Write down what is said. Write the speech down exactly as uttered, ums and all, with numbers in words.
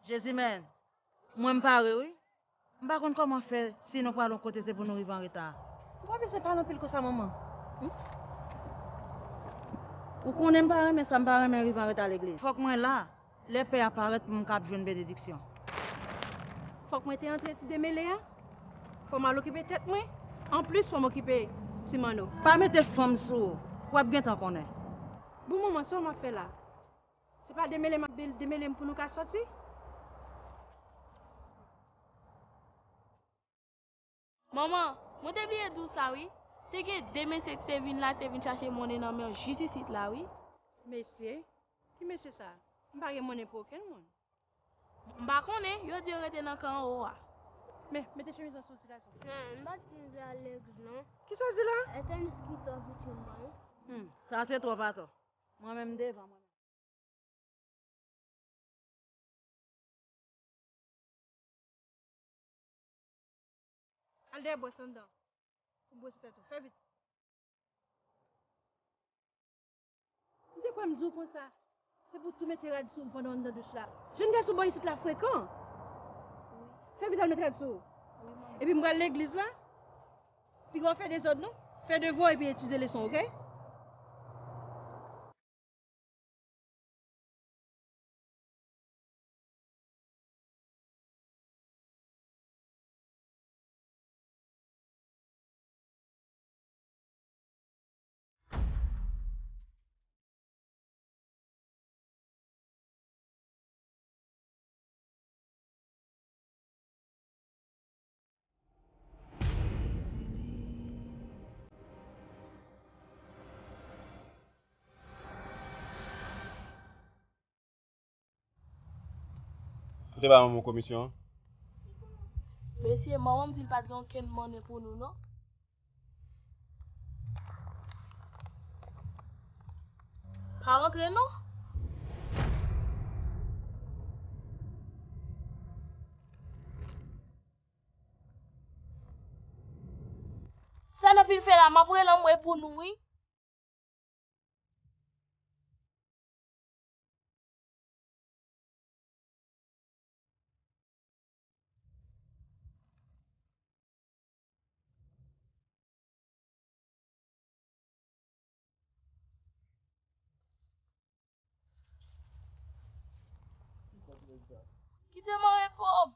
Jezimèn, mwen m pare wi. M pa konn kòman fè si nou pral yon kote se pou nou rive an reta. Ou pa bezwen pale anpil konsa, manman. Hmm? Ou konnen m pa renmen sa, m pa renmen rive an reta legliz. Fòk mwen la, lè pè a parèt pou m kab jwenn benediksyon. Fòk mwen te antre ti demele a. Fò m al okipe tèt mwen. Anplis, fò m okipe ti manno. Pa mete fanm sou ou. W ap gentan konnen. Bon, manman, sa w m ap fè la? Se pa demele m ap bel-, demele m pou nou ka sòti? Manman, mwen te bliye di w sa wi. Te gen de mesye ki te vin la, te vin chache monnen nan men w jis isit la wi. Mesye? Ki mesye sa? M pa gen monnen pou okenn moun. M pa konnen, yo di yo rete nan kan anwo a. Men, mete chemiz lan sou ti gason. Non, m pa t fin vle al legliz non. Kisa w di la? E te miskito a fouti m ban wi. Hmm, sa se twòp atò. Mwen menm m devan mwen menm. Al dèyè bwès lan anndan. Pou bwese tèt ou. Fè vit. M te kwè m di w konsa. Se pou tou mete rad sou ou pandan w anndan douch la. Jèn gason bò isit la frekan. Fè vit al met rad sou ou. Epi m pral legliz la. Piga w fè dezòd non. Fè devwa w epi etidye leson, oke? Ou te ba manman w komisyon an? Mesye, manman m di l pa t gen okenn monnen pou nou non. Pa rantre non. Sa n ap vin fè la, m ap rele anmwe pou nou wi. Kite m an repo m.